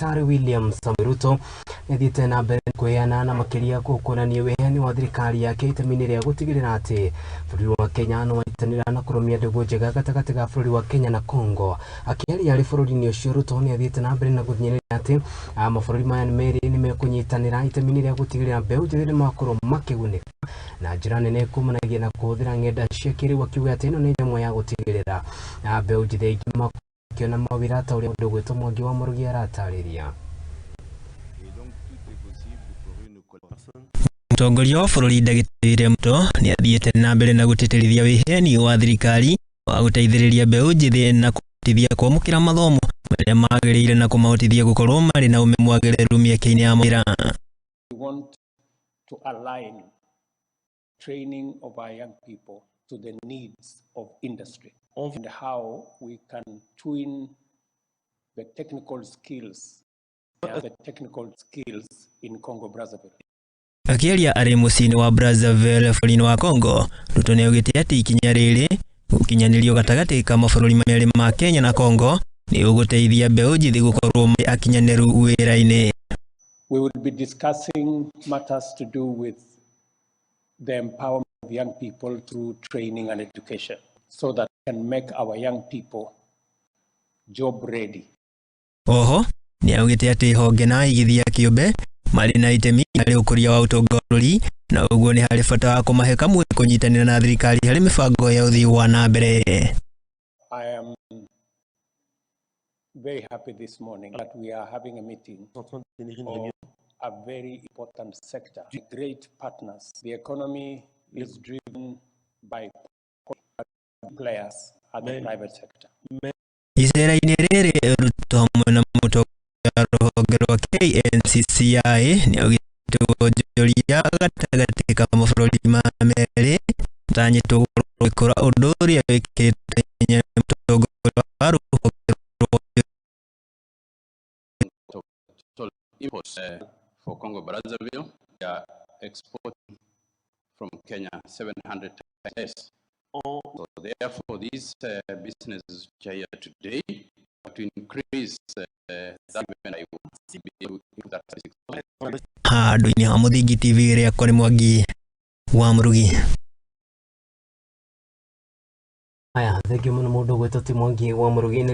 Ndagĩtarĩ William Samoei Ruto nĩathiĩte na mbere kwĩheana na makĩria kuonania wĩheani wa thirikari yake itemi-inĩ rĩa gũtigĩrĩra atĩ bũrũri wa Kenya nĩ wanyitanĩra na kũrũmia ndũgũ njega gatagatĩ ga bũrũri wa Kenya na Congo. Akĩaria arĩ bũrũri-inĩ ũcio, Ruto nĩ athiĩte na mbere na gũthinyĩrĩria atĩ mabũrũri maya merĩ nĩ mekũnyitanĩra itemi-inĩ rĩa gũtigĩrĩra mbeũ njĩthĩ nĩ makorwo makĩgunĩka na njĩra nene kumanagia na kũhũthĩra ng'enda cia kĩrĩu, akiuga atĩ ĩno nĩ njĩra ĩmwe ya gũtigĩrĩra mbeũ njĩthĩ aingĩ makĩona mawĩra ta ũrĩa mũndũ ũgwĩtwo Mwangi wa Mũrugi aratarĩria. Mũtongoria wa bũrũri Ndagĩtarĩ William Ruto nĩ athiĩte na mbere na gũtĩtĩrithia wĩheani wa thirikari wa gũteithĩrĩria mbeũ njĩthĩ na kũmahotithia kwamũkĩra mathomo marĩa magĩrĩire na kũmahotithia gũkorwo marĩ na ũmenyo mwagĩrĩru mĩeke-inĩ ya mawĩra. We want to align training of our young people to the needs of industry and how we can twin the technical skills in Congo Brazzaville. Akĩaria arĩ mũciĩ-inĩ wa Brazzaville bũrũri-inĩ wa Congo, Ruto nĩaugĩte atĩ ikinya rĩrĩ gũkinyanĩrio gatagatĩ ka mabũrũri merĩ ma Kenya na Congo nĩ ũgũteithia mbeũ njĩthĩ gũkorwo marĩ akinyanĩru wĩra-inĩ. We will be discussing matters to do with the empowerment of young people through training and education so that we can make our young people job ready. Oho nĩaugĩte atĩ honge na aigithia kĩũmbe marĩ na itemi harĩ ũkũria wa ũtonga wa bũrũri na ũguo nĩ harĩ bata wa kũmahe kamweke kũnyitanĩra na thirikari harĩ mĩbango ya ũthii wa na mbere. I am very happy this morning that we are having a meeting of a very important sector, great partners. The economy is driven by players at the private sector. Icera-inĩ rĩrĩ, Ruto hamwe na mũtongoria wa rũhonge rwa KNCCI nĩaugĩte wonjoria gatagatĩ ka mabũrũri ma merĩ ũtanyĩtwo gũkorwo ũgĩkũra, ũndũ ũrĩa wĩkĩrĩtwo hinya nĩ mũtongoria wa rũhonge rwa Total imports for Congo Brazzaville, they are exporting from Kenya 700 times less. So therefore, these businesses which are here today to increase that even I would be able to improve that. Handũ-inĩ ha Mũthingi TV, rĩakwa nĩ Mwangi wa Mũrugi. Aya, thengiũ mũno mũndũ ũgwĩtwo ti Mwangi wa Mũrugi nĩ.